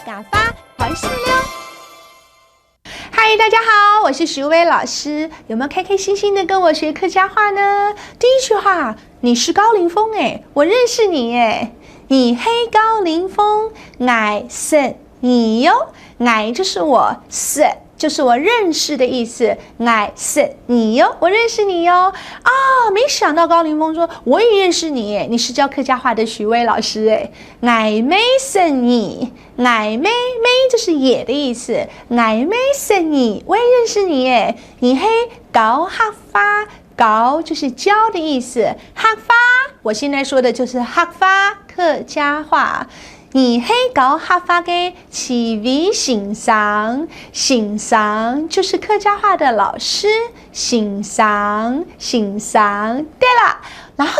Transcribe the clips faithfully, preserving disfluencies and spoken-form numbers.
家話開始了。嗨，大家好，我是徐薇老师。有没有开开心心的跟我学客家话呢？第一句话，你是高凌风哎，我认识你哎。你係高凌风，𠊎識你喲。𠊎就是我，識就是我认识的意思。𠊎識你喲，我认识你哟。啊，没想到高凌风说我也认识你耶，你是教客家话的徐薇老师哎。 𠊎乜識你，𠊎乜，乜就是也的意思。𠊎乜識你，我也认识你耶。你係教客話，教就是教的意思。客話，我现在说的就是客话，客家话。你係教客话个徐薇先生，先生就是客家话的老师，先生，先生。对了，然后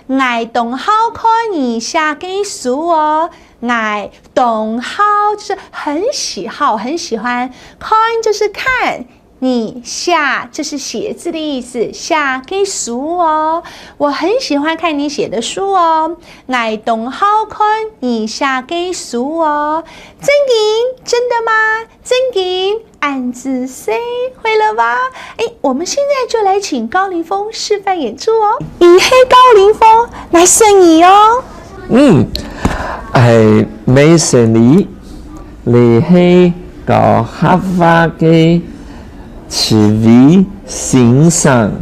呢， 𠊎當好看你写个書哦。𠊎當好就是很喜好，很喜欢。看就是看，你写就是写字的意思，寫个書哦。我很喜欢看你写的书哦。𠊎當好看你寫个書哦。真个？真的吗？真个？ 恁仔細，会了吧？哎，我们现在就来请高凌风示范演出哦。你係高凌风，来选你哦。嗯，哎，没选你，你係教客话个徐薇先生。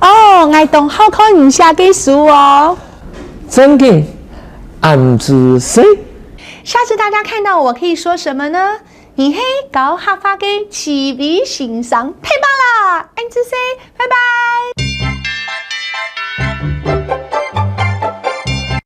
哦，𠊎当好看你写个书哦。真个，恁仔细。下次大家看到我可以说什么呢？ 你係教客话个徐薇先生，太棒了！恁仔細，拜拜。